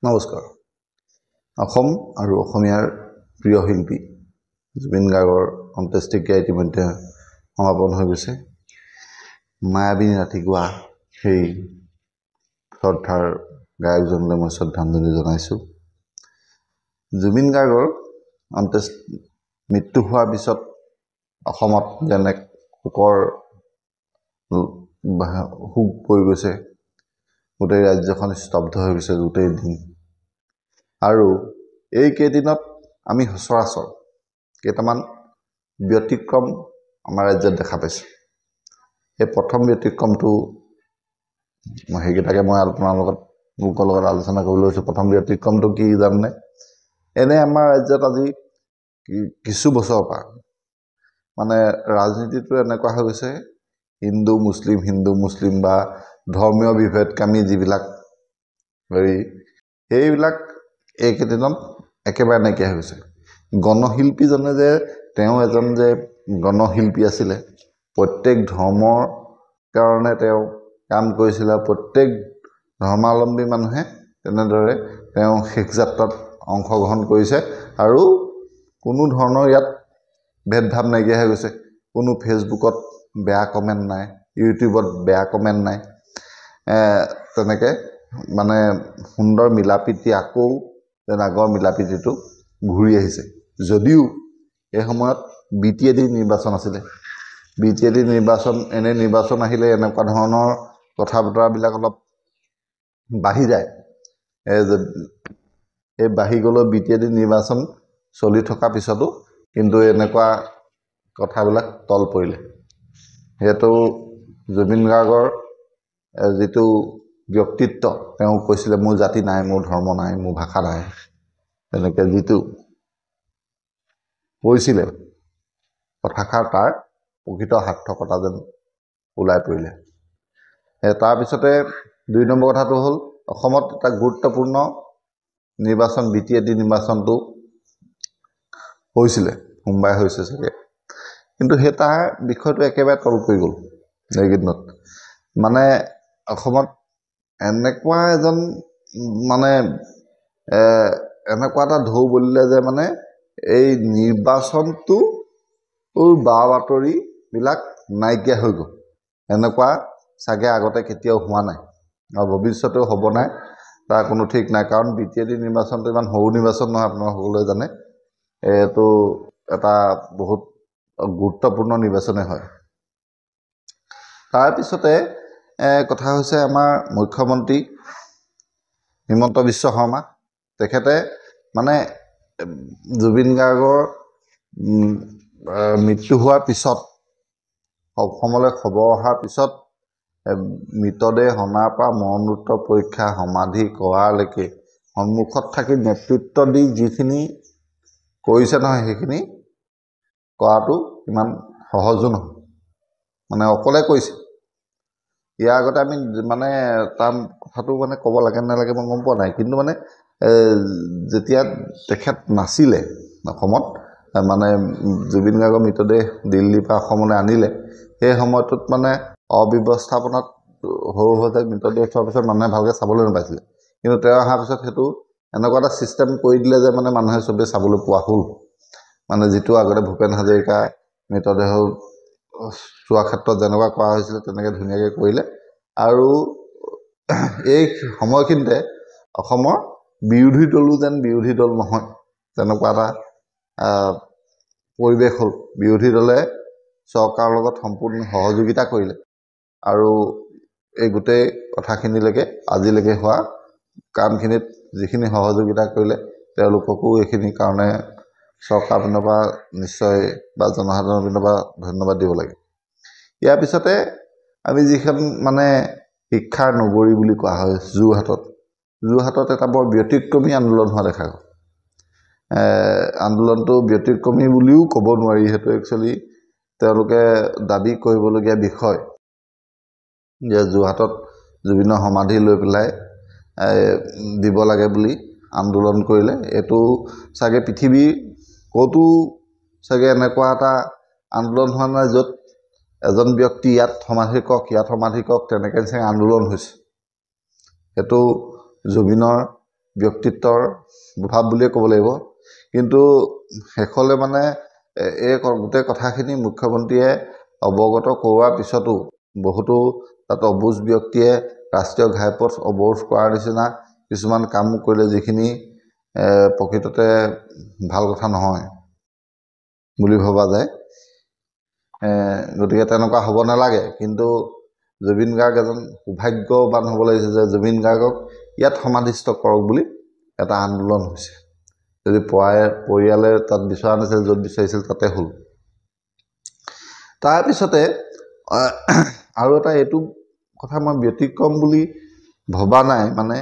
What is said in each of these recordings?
নমস্কাৰ। অসম আৰু অসমীয়াৰ প্ৰিয় শিল্পী জুবিন গাৰ্গৰ অন্ত্যেষ্টিক্ৰিয়া ইতিমধ্যে সমাপন হৈ গৈছে। মায়াবিনী ৰাতি গোৱা সেই শ্ৰদ্ধাৰ গায়কজনলৈ মই শ্ৰদ্ধাঞ্জলি জনাইছোঁ। জুবিন গাৰ্গৰ মৃত্যু হোৱাৰ পিছত অসমত যেন এক শোকৰ শোক পৰি গৈছে, গোটেই ৰাজ্যখন স্তব্ধ হৈ গৈছে গোটেই দিন। আৰু এইকেইদিনত আমি সচৰাচৰ কেইটামান ব্যতিক্ৰম আমাৰ ৰাজ্যত দেখা পাইছোঁ। সেই প্ৰথম ব্যতিক্ৰমটো মই সেইকেইটাকে মই আপোনাৰ লগত লোকৰ লগত আলোচনা কৰিবলৈ লৈছোঁ। প্ৰথম ব্যতিক্ৰমটো কি জানেনে? এনেই আমাৰ ৰাজ্যত আজি কিছু বছৰৰ পৰা মানে ৰাজনীতিটো এনেকুৱা হৈ গৈছে, হিন্দু মুছলিম, হিন্দু মুছলিম বা ধৰ্মীয় বিভেদকামী যিবিলাক হেৰি, সেইবিলাক এইকেইদিনত একেবাৰে নাইকিয়া হৈ গৈছে। গণশিল্পীজনে যে তেওঁ এজন যে গণশিল্পী আছিলে, প্ৰত্যেক ধৰ্মৰ কাৰণে তেওঁ কাম কৰিছিলে, প্ৰত্যেক ধৰ্মাৱলম্বী মানুহে তেনেদৰে তেওঁ শেষ যাত্ৰাত অংশগ্ৰহণ কৰিছে আৰু কোনো ধৰণৰ ইয়াত ভেদভাৱ নাইকিয়া হৈ গৈছে। কোনো ফেচবুকত বেয়া কমেণ্ট নাই, ইউটিউবত বেয়া কমেণ্ট নাই, তেনেকৈ মানে সুন্দৰ মিলা প্ৰীতি আকৌ যেন আগৰ মিলা প্ৰীতিটো ঘূৰি আহিছে। যদিও এই সময়ত বি টি এ ডি নিৰ্বাচন আছিলে, বি টি এ ডি নিৰ্বাচন, এনে নিৰ্বাচন আহিলে এনেকুৱা ধৰণৰ কথা বতৰাবিলাক অলপ বাঢ়ি যায়। এই বাঢ়ি গ'লেও বি টি এ ডি নিৰ্বাচন চলি থকাৰ পিছতো কিন্তু এনেকুৱা কথাবিলাক তল পৰিলে। সেইটো জুবিন গাৰ্গৰ যিটো ব্যক্তিত্ব, তেওঁ কৈছিলে মোৰ জাতি নাই, মোৰ ধৰ্ম নাই, মোৰ ভাষা নাই, তেনেকৈ যিটো কৈছিলে কথাষাৰ তাৰ প্ৰকৃত সাৰ্থকতা যেন ওলাই পৰিলে। তাৰপিছতে 2 নম্বৰ কথাটো হ'ল, অসমত এটা গুৰুত্বপূৰ্ণ নিৰ্বাচন বি টি এ ডি নিৰ্বাচনটো হৈছিলে, সোমবাৰে হৈছে চাগে, কিন্তু সেই তাৰ বিষয়টো একেবাৰে তল পৰি গ'ল এইকেইদিনত। মানে অসমত এনেকুৱা এজন মানে এনেকুৱা এটা ঢৌ বলিলে যে মানে এই নিৰ্বাচনটোৰ বা বাতৰিবিলাক নাইকিয়া হৈ গ'ল। এনেকুৱা চাগে আগতে কেতিয়াও হোৱা নাই আৰু ভৱিষ্যতেও হ'ব নাই, তাৰ কোনো ঠিক নাই। কাৰণ বি টি এ ডি নিৰ্বাচনটো ইমান সৰু নিৰ্বাচন নহয়, আপোনালোক সকলোৱে জানে, এইটো এটা বহুত গুৰুত্বপূৰ্ণ নিৰ্বাচনেই হয়। তাৰপিছতে কথা হৈছে আমাৰ মুখ্যমন্ত্ৰী হিমন্ত বিশ্ব শৰ্মা, তেখেতে মানে জুবিন গাৰ্গৰ মৃত্যু হোৱাৰ পিছত অসমলৈ খবৰ অহাৰ পিছত মৃতদেহ অনাৰ পৰা মৰণোত্তৰ পৰীক্ষা, সমাধি কৰালৈকে সন্মুখত থাকি নেতৃত্ব দি যিখিনি কৰিছে নহয়, সেইখিনি কৰাটো ইমান সহজো নহয়, মানে অকলে কৰিছে। ইয়াৰ আগতে আমি মানে তাৰ কথাটো মানে ক'ব লাগে নালাগে মই গম পোৱা নাই, কিন্তু মানে যেতিয়া তেখেত নাছিলে অসমত, মানে জুবিন গাৰ্গৰ মৃতদেহ দিল্লীৰ পৰা অসমলৈ আনিলে, সেই সময়টোত মানে অব্যৱস্থাপনাত সৰু হৈ যায়, মৃতদেহ থোৱাৰ পিছত মানুহে ভালকৈ চাবলৈ নাপাইছিলে। কিন্তু তেওঁ অহাৰ পিছত সেইটো এনেকুৱা এটা ছিষ্টেম কৰি দিলে যে মানে মানুহে চবেই চাবলৈ পোৱা হ'ল। মানে যিটো আগতে ভূপেন হাজৰিকা মৃতদেহ চোৱাৰ ক্ষেত্ৰত যেনেকুৱা কৰা হৈছিলে তেনেকৈ ধুনীয়াকৈ কৰিলে। আৰু এই সময়খিনিতে অসমৰ বিৰোধী দলো যেন বিৰোধী দল নহয়, তেনেকুৱা এটা পৰিৱেশ হ'ল। বিৰোধী দলে চৰকাৰৰ লগত সম্পূৰ্ণ সহযোগিতা কৰিলে আৰু এই গোটেই কথাখিনিলৈকে আজিলৈকে হোৱা কামখিনিত যিখিনি সহযোগিতা কৰিলে তেওঁলোককো এইখিনিৰ কাৰণে চৰকাৰৰ পিনৰ পৰা নিশ্চয় বা জনসাধাৰণৰ পিনৰ পৰা ধন্যবাদ দিব লাগে। ইয়াৰ পিছতে আমি যিখন মানে শিক্ষাৰ নগৰী বুলি কোৱা হয় যোৰহাটত, যোৰহাটত এটা বৰ ব্যতিক্ৰমী আন্দোলন হোৱা দেখা গ'ল। আন্দোলনটো ব্যতিক্ৰমী বুলিও ক'ব নোৱাৰি, সেইটো একচুৱেলি তেওঁলোকে দাবী কৰিবলগীয়া বিষয় যে যোৰহাটত জুবিনৰ সমাধি লৈ পেলাই দিব লাগে বুলি আন্দোলন কৰিলে। এইটো চাগে পৃথিৱীৰ ক'তো চাগে এনেকুৱা এটা আন্দোলন হোৱা নাই য'ত এজন ব্যক্তি ইয়াত সমাধি কৰক, ইয়াত সমাধি কৰক, তেনেকৈ চাগে আন্দোলন হৈছে। সেইটো জুবিনৰ ব্যক্তিত্বৰ ভাৱ বুলিয়ে ক'ব লাগিব। কিন্তু শেষলৈ মানে এই গোটেই কথাখিনি মুখ্যমন্ত্ৰীয়ে অৱগত কৰোৱাৰ পিছতো বহুতো তাত অবুজ ব্যক্তিয়ে ৰাষ্ট্ৰীয় ঘাইপথ অৱৰোধ কৰাৰ নিচিনা কিছুমান কাম কৰিলে, যিখিনি প্ৰকৃততে ভাল কথা নহয় বুলি ভবা যায়। গতিকে তেনেকুৱা হ'ব নালাগে। কিন্তু জুবিন গাৰ্গ এজন সৌভাগ্যৱান হ'ব লাগিছে যে জুবিন গাৰ্গক ইয়াত সমাধিস্থ কৰক বুলি এটা আন্দোলন হৈছে। যদি পৰিয়ালে তাত বিচৰা নাছিল, য'ত বিচাৰিছিল তাতে হ'ল। তাৰপিছতে আৰু এটা এইটো কথা মই ব্যতিক্ৰম বুলি ভবা নাই, মানে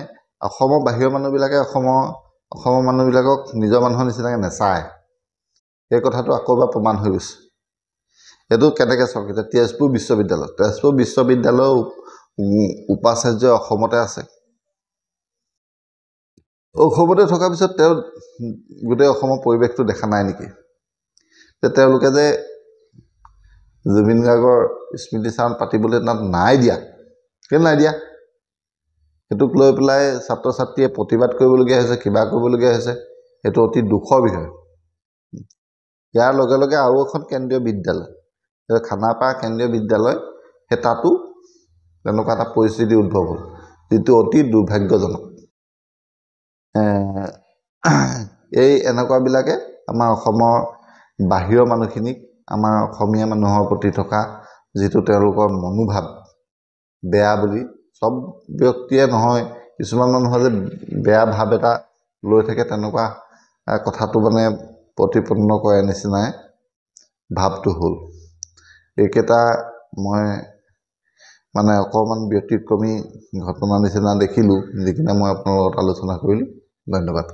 অসমৰ বাহিৰৰ মানুহবিলাকে অসমৰ মানুহবিলাকক নিজৰ মানুহৰ নিচিনাকৈ নেচায়, সেই কথাটো আকৌ এবাৰ প্ৰমাণ হৈ গৈছে। এইটো কেনেকৈ চাওক, এতিয়া তেজপুৰ বিশ্ববিদ্যালয়, তেজপুৰ বিশ্ববিদ্যালয়ৰ উপাচাৰ্য অসমতে আছে। অসমতে থকাৰ পিছত তেওঁ গোটেই অসমৰ পৰিৱেশটো দেখা নাই নেকি, যে তেওঁলোকে যে জুবিন গাৰ্গৰ স্মৃতিচাৰণ পাতিবলৈ তাত নাই দিয়া, কেলৈ নাই দিয়া? সেইটোক লৈ পেলাই ছাত্ৰ ছাত্ৰীয়ে প্ৰতিবাদ কৰিবলগীয়া হৈছে, কিবা কৰিবলগীয়া হৈছে। সেইটো অতি দুখৰ বিষয়। ইয়াৰ লগে লগে আৰু এখন কেন্দ্ৰীয় বিদ্যালয়, খানাপাৰা কেন্দ্ৰীয় বিদ্যালয়, সেই তাতো তেনেকুৱা এটা পৰিস্থিতি উদ্ভৱ হ'ল, যিটো অতি দুৰ্ভাগ্যজনক। এই এনেকুৱাবিলাকে আমাৰ অসমৰ বাহিৰৰ মানুহখিনিক আমাৰ অসমীয়া মানুহৰ প্ৰতি থকা যিটো তেওঁলোকৰ মনোভাৱ বেয়া বুলি, চব ব্যক্তিয়ে নহয়, কিছুমান মানুহৰ যে বেয়া ভাৱ এটা লৈ থাকে, তেনেকুৱা কথাটো মানে প্ৰতিপন্ন কৰে নিচিনাই ভাৱটো হ'ল। এইকেইটা মই মানে অকণমান ব্যতিক্ৰমী ঘটনা নিচিনা দেখিলোঁ, যিকেইটা মই আপোনাৰ লগত আলোচনা কৰিলোঁ। ধন্যবাদ।